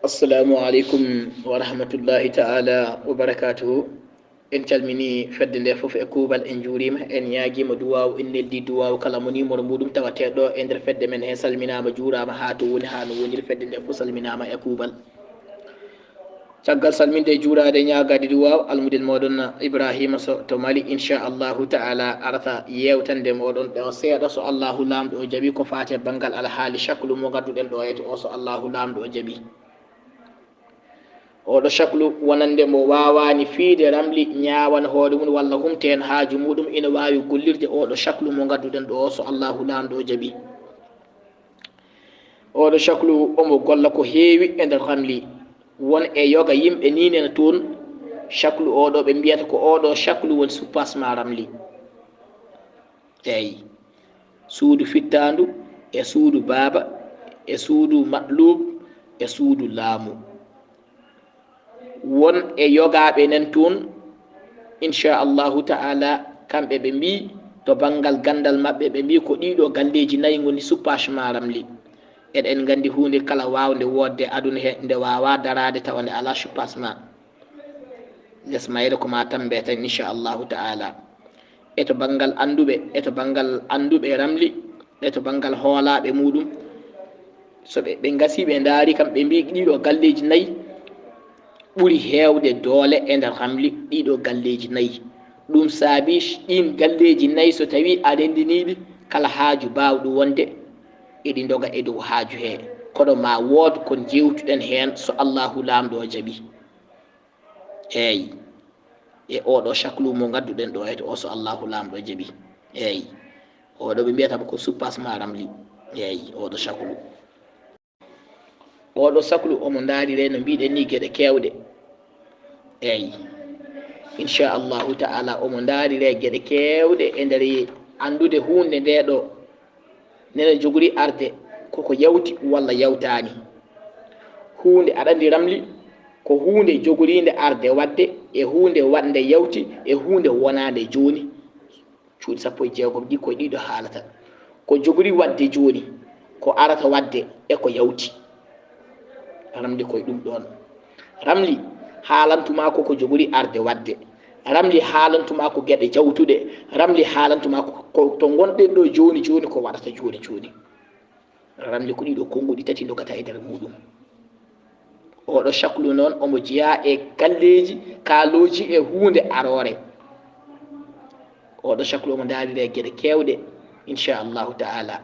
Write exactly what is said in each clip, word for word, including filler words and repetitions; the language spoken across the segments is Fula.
Assalamu aleykum wa rahmatullahi ta'ala wa barakatuhu. En calmini fedde nde fof e kuuɓal, en njuuriima, en ñaagiima duwaawu, en neldi duwaawu kala mo numéro muɗum tawateeɗo e nder fedde men he salminaama, juuraama haa to woni, haa no woniri, fedde nde fof salminaama e kuuɓal. Caggal salminde e juuraade, ñaagaade duwaawu, almudel mooɗon Ibrahima Sow to Mali, inchallahu ta'ala, arata yeewtande mooɗon ɗo seeɗa, so Allahu Laamɗo o jaɓi, ko faati e banngal alhaali caklu mo ngadduɗen ɗo e to o, so Allahu Laamɗo o jaɓi. Oɗo caklu wonande mo waawaani fiide ramli, ñaawan hoore mum walla humta heen haaju muɗum, ina waawi gollirde oɗo caklu mo ngadduɗen ɗo o, so Allahu Laamɗo o jaɓi. Oɗo caklu omo golla ko heewi e nder ramli. Won e yoga yimɓe ni nena toon, caklu oɗo ɓe mbiyata ko oɗo caklu woni suppasma ramli. Eey, suudu fittaandu, e suudu baaba, e suudu maɗluub, e suudu laamu. Won e yogaaɓe nen toon, inchallahu ta'ala, kamɓe ɓe mbii, to banngal ganndal maɓɓe, ɓe mbii ko ɗiɗo galleeji nayi ngoni suppasma ramli. Eɗen nganndi huunde kala waawnde woodde aduna he, nde waawaa daraade tawa nde alaa suppasma. Les mayre ko ma tambe tan, inchallahu ta'ala. E to banngal annduɓe, e to banngal annduɓe ramli, e to banngal hoolaaɓe muɗum, so ɓe, ɓe ngasii, ɓe ndaari kam, ɓe mbii ɗiɗo galleeji nayi ɓuri heewde doole e nder ramli, ɗiɗo galleeji nayi. Ɗum saabi ɗiin galleeji nayi, so tawii a renndinii ɗi, kala haaju baawɗo wonde, eɗi ndoga e dow haaju hee. Kono ma wood ko njeewtuɗen heen, so Allahu Laamɗo o jaɓi. Eey, e oɗo caklu mo ngadduɗen ɗo, e to o, so Allahu Laamɗo jaɓi. Eey, oɗo ɓe mbiyata ko suppasma ramli. Eey, oɗo caklu. Oɗo caklu omo ndaarire no mbiɗen ni geɗe keewɗe. Eey, inchallahu ta'ala, omo ndaarire geɗe keewɗe e nder anndude huunde nde ɗo. Nene jogori arde koko yawti walla yawtaani. Huunde aɗa anndi ramli ko huunde jogoriinde arde waɗde, e huunde waɗnde yawti, e huunde wonaande jooni. Cuuɗi sappo e jeegom ɗi koye ɗiɗo haalata. Ko jogori waɗde jooni, ko arata waɗde, e ko yawti. Ramli koye ɗum ɗoon. Ramli haalantuma ko ko jogori arde waɗde. Ramli haalantuma ko geɗe jawtuɗe. Ramli haalantuma ko, ko to ngonɗen ɗo jooni jooni ko waɗata jooni jooni. Ramli ko ɗiɗo konnguɗi tati ndogata e nder muɗum. Oɗo caklu noon omo jeyaa e galleeji, kaalooji e huunde aroore. Oɗo caklu omo ndaarire geɗe keewɗe, inchallahu ta'ala.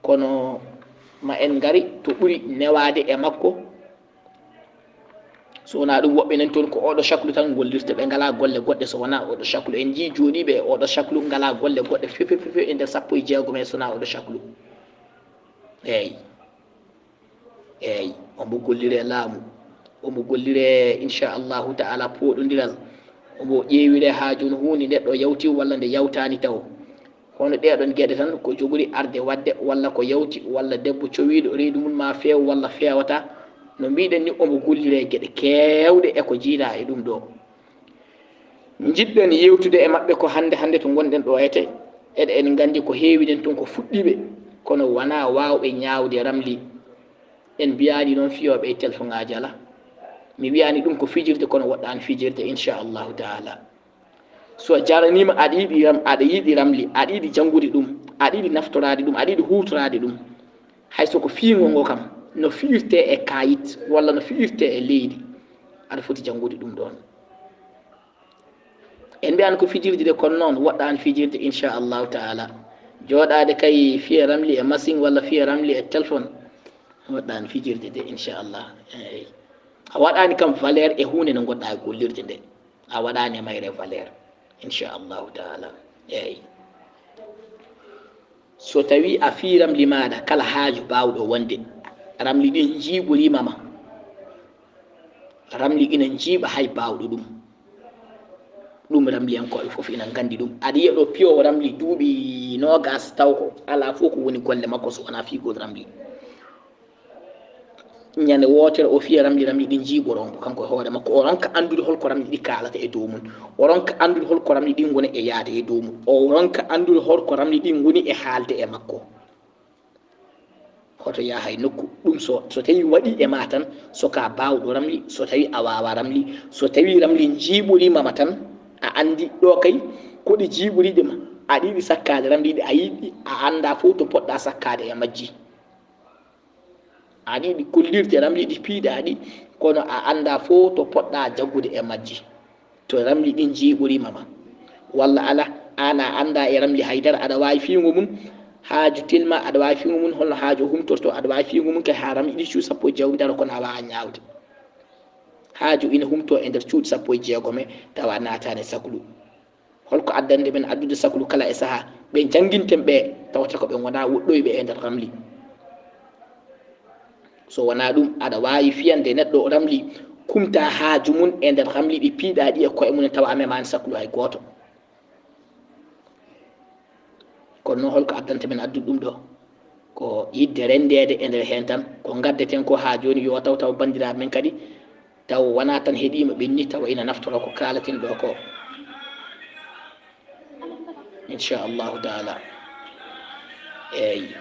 Kono ma en ngari to ɓuri newaade e makko. So wonaa ɗum, woɓɓe nan toon ko oɗo caklu tan ngollirta, ɓe ngalaa golle goɗɗe so wonaa oɗo caklu. En njii jooɗiiɓe e oɗo caklu ngalaa golle goɗɗe fefe fefe e nder sappo e jeegom he so wonaa oɗo caklu. Eey. Eey, omo gollire laamu, omo gollire, inchallahu ta'ala, pooɗondiral, omo ƴeewire haa jooni huunde nde ɗo yawti walla nde yawtaani taw. Hono ɗee ɗoon geɗe tan ko jogori arde waɗde, walla ko yawti, walla debbo cowiiɗo reedu mum ma feew walla feewata. No mbiɗen ni, omo gollire geɗe keewɗe e ko jiidaa e ɗum ɗo. Njiɗɗen yeewtude e maɓɓe ko hannde hannde to ngonɗen ɗo ete. Eɗen nganndi ko heewi nen toon ko fuɗɗiiɓe, kono wonaa waawɓe ñaawde ramli. En mbiyaani noon fiyooɓe e telfoŋaaji alaa. Mi wiyaani ɗum ko fijirde, kono woɗɗaani fijirde, inchallahu ta'ala. So jaraniima aɗa yiɗi ram-, aɗa yiɗi ramli, aɗa yiɗi janngude ɗum, aɗa yiɗi naftoraade ɗum, aɗa yiɗi huutoraade ɗum. Hay so ko fiingo ngo kam, no fiyirtee e kaayit walla no fiyirtee e leydi, aɗa foti janngude ɗum ɗoon. En mbiyaani ko fijirde de, kono noon woɗɗaani fijirde, inchallahu ta'ala. Jooɗaade kay fiya ramli e machine walla fiya ramli e téléphone, woɗɗaani fijirde de, inchallah. Eey. A waɗaani kam valeur e huunde nde ngonɗaa gollirde nde. A waɗaani e mayre valeur, inchallahu ta'ala. Eey. So tawii a fii ramli maaɗa kala haaju baawɗo wonde, ramli ɗin njiiɓoriima ma. Ramli ina njiiɓa hay baawɗo ɗum. Ɗum ramliyankooɓe fof ina nganndi ɗum. Aɗa yiya ɗo piyoowo ramli duuɓi noogas taw ko alaa fof ko woni golle makko so wonaa fiigol ramli. Ñande wootere o fiya ramli, ramli ɗi njiiɓoroo mbo kanko e hoore makko. O ronka anndude hol ko ramli ɗi kaalata e dow mum. O ronka anndude hol ko ramli ɗi ngoni e yahde e dow mum. O ronka anndude hol ko ramli ɗi ngoni e haalde e makko. Hoto yaha hay nokku. Ɗum so, so tawi waɗi e ma tan, so ka baawɗo ramli, so tawi a waawa ramli, so tawi ramli jiiɓoriima ma tan, a anndi ɗo kay, ko ɗi jiiɓoriɗi ma, aɗa yiɗi sakkaade ramli ɗi, a yiɗi, a annda fof to poɗɗa sakkaade e majji. Aɗa yiɗi kollirde ramli ɗi piiɗaɗi, kono a annda fof to poɗɗa jaggude e majji. To ramli ɗin jiiɓoriima ma. Walla ala, aan a annda e ramli haydara, aɗa waawi fiingo mum, haaju telma, aɗa waawi fiingo mum, holno haaju o humtorto, aɗa waawi fiingo mum kay haa ramli ɗi cuuɗi sappo e jeegom daro, kono a waawaa ñaawde. Haaju ina humto e nder cuuɗi sappo e jeegom he, tawa naataani saklu. Holko addande men addude saklu kala e saha? Ɓe jannginten ɓe, tawata ko ɓe wona woɗɗoyɓe e nder ramli. So wona ɗum, aɗa waawi fiyande neɗɗo ramli, kumta haaju mum e nder ramli ɗi piiɗaɗi e koye mum, tawa a memaani saklu hay gooto. Kono noon, holko addanta men addude ɗum ɗo? Ko yiɗde renndeede e nder heen tan, ko ngaddeten ko haa jooni, yo taw taw banndiraaɓe men kadi, taw wona tan heɗiima ɓenni, tawa ina naftoro ko kaalaten ɗo ko. Inchallahu taala. Eeyi.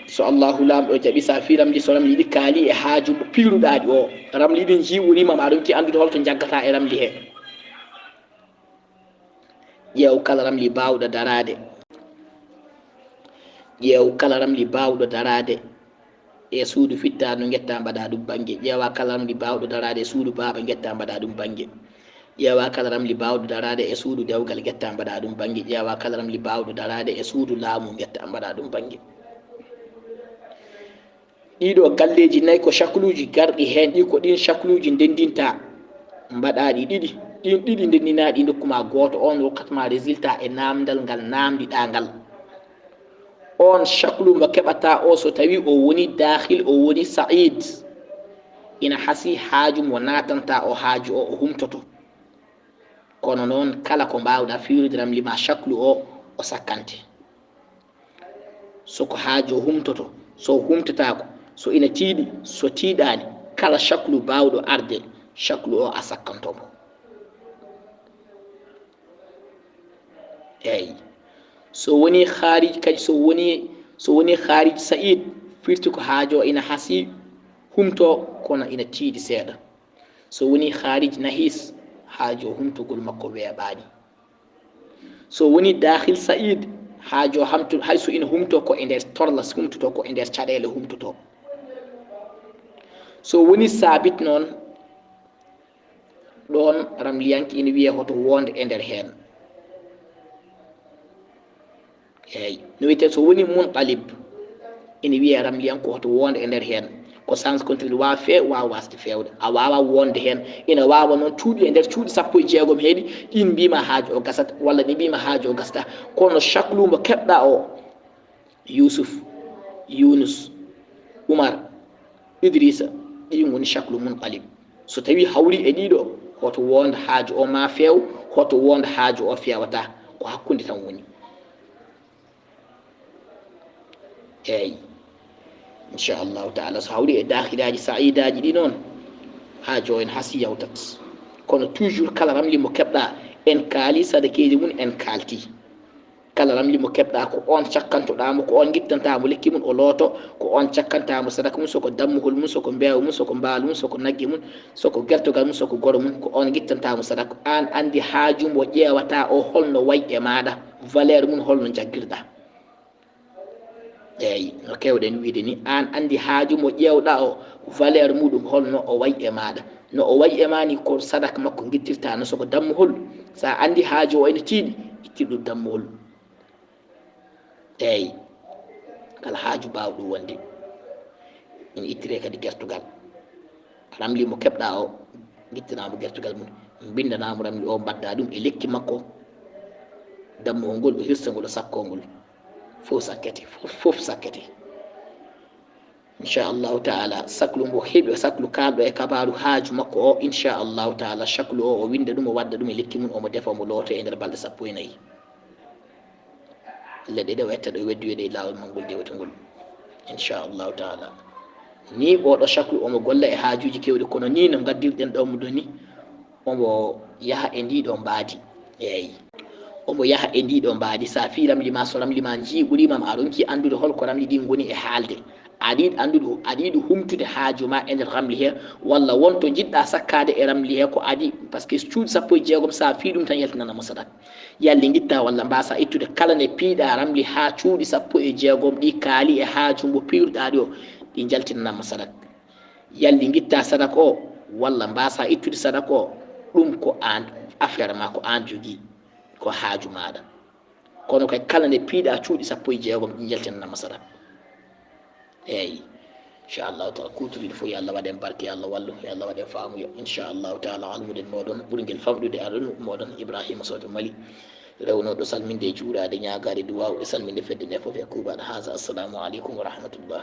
So Allahu Laamɗo jaɓi, so a fii ramli, so ramli ɗi kaali e haaju mo piiruɗaa ɗi o, ramli ɗin jiiɓoriima ma, aɗa ronki anndude holto njaggataa e ramli he. Ƴeew kala ramli baawɗo daraade. Ƴeew kala ramli baawɗo daraade e suudu fittaandu, ngetta mbaɗa ɗum bannge. Ƴeewa kala ramli baawɗo daraade e suudu baaba, ngetta mbaɗa ɗum bannge. Ƴeewa kala ramli baawɗo daraade e suudu dewgal, ngetta mbaɗa ɗum bannge. Ƴeewa kala ramli baawɗo daraade e suudu laamu, ngetta mbaɗa ɗum bannge. Ɗiɗo galleeji nayi ko cakluuji garɗi heen, ɗi ko ɗiin cakluuji ndenndinta, mbaɗaaɗi ɗiɗi. Ɗiin ɗiɗi ndenndinaaɗi, ndokku ma gooto, oon rokkata ma résultat e naamndal ngal naamndiɗaa ngal. Oon caklu mo keɓataa o, so tawii o woni daakhil, o woni sa'iid, ina hasii haaju mo naatanta o, haaju o, o humtoto. Kono noon, kala ko mbaawɗaa fiirude ramli ma caklu o, o sakkante. So ko haaju o humtoto, so o humtotaako, so ina tiiɗi, so tiiɗaani, kala caklu baawɗo arde, caklu o a sakkanto mo. Eey. So woni khaarij kadi, so woni, so woni khaarij sa'iid, firti ko haaju o ina hasii humto, kono ina tiiɗi seeɗa. So woni khaarij nahiis, haaju o humtogol makko weeɓaani. So woni daakhil sa'iid, haaju o hamtu-, hay so ina humto ko e nder torlas humtoto, ko e nder caɗeele humtoto. So woni saabit noon, ɗoon ramliyanke ina wiyee hoto woonde e nder heen. Eey, no wiyetee so woni munqalib, ina wiyee ramliyanke hoto woonde e nder heen. Ko sens contraire, waawa feew, waawa waasde feewde. A waawaa woonde heen. Ina waawa noon cuuɗi e nder cuuɗi sappo e jeegom heedi, ɗiin mbiima haaju o gasat, walla ɗi mbiima haaju o gasata. Kono caklu mo keɓɗaa o, Yuusuf, Yuunus, Umar, Idriisa, ɗii ngoni caklu munqalib. So tawii hawri e ɗiɗo, hoto woonde haaju o ma feew, hoto woonde haaju o feewataa, ko hakkunde tan woni. Eey. Inchallahu taala, so hawri e daakhilaaji sa'iidaaji ɗi noon, haaju o en hasii yawtat. Kono toujours kala ramli mo keɓɗaa, en kaali sadakeeji mum, en kaalti. Kala ramli mo keɓɗaa, ko oon cakkantoɗaa mo, ko oon ngittantaa mo lekki mum o looto, ko oon cakkantaa mo sadaka mum, so ko dammuhol mum, so ko mbeewa mum, so ko mbaalu mum, so ko nagge mum, so ko gertogal mum, so ko goro mum, ko oon ngittantaa mo sadaka. Aan anndi haaju mo ƴeewataa o holno wayi e maaɗa, valeur mum holno njaggirɗaa. Eey, no keewɗen wiyde ni, aan anndi haaju mo ƴeewɗaa o, valeur muɗum holno o wayi e maaɗa. No o wayi e maa ni, ko sadaka makko ngittirtaa no, so ko dammuhol, so a anndi haaju o ene tiiɗi, ittir ɗum dammuhol. Eey, kala haaju baawɗo wonde, ina ittiree kadi gertogal. Ramli mo keɓɗaa o, ngittanaa mo gertogal mum, mbinndanaa mo ramli o, mbaɗdaa ɗum e lekki makko, dammuhol ngol, o hirsa ngol, o sakkoo ngol. Fof sakkete, fof, fof sakkete. Inchallahu taala, saklu mbo heɓi, saklu kaalɗo e kabaaru haaju makko o, inchallahu taala, saklu o, o winnda ɗum, o wadda ɗum e lekki mum, omo defa, omo looto e nder balɗe sappo e nayi. Leɗɗe ɗe o etta ɗo, weddoyoɗe e laawol mangol dewetengol. Inchallahu taala. Ni oɗo saklu omo golla e haajuuji keewɗi, kono ni no ngaddirɗen ɗo mo ɗo ni, omo yaha e ndi ɗo mbaadi. Eey. Omo yaha e ndi ɗo mbaadi. So a fii ramli ma, so ramli ma njiiɓoriima ma, a ronki anndude hol ko ramli ɗi ngoni e haalde. Aɗa yiɗi anndude, aɗa yiɗi humtude haaju ma e nder ramli he, walla won to njiɗɗa sakkaade e ramli he ko adii, parce que cuuɗi sappo e jeegom, so a fii ɗum tan yaltinanamo sadak. Yalli ngitta walla mbasa ittude kala nde piiɗa ramli haa cuuɗi sappo e jeegom ɗi kaali e haaju mbo piirɗa ɗi o, ɗi njaltinanama sadak. Yalli ngitta sadak o, walla mbasa ittude sadak o, ɗum ko an affaire ma, ko an jogii, ko haaju maɗa. Kono kay kala nde piiɗa cuuɗi sappo e jeegom ɗi njaltinanama sadak. Eeyi. Inchallahu taala, kuutoriiɗo fof, yo Allah waɗ en barke, yo Allah wallu, yo Allah waɗ en faamuya. Inchallahu taala, almuɗen moɗon ɓurgel famɗude aɗon moɗon Ibrahima Soto Mali, rewnoɗo salminde e juuraade, ñaagaade duwaaw e salminde fedde nde fof e kuubaɗo haasa. Assalamu aleykum wa rahmatullah.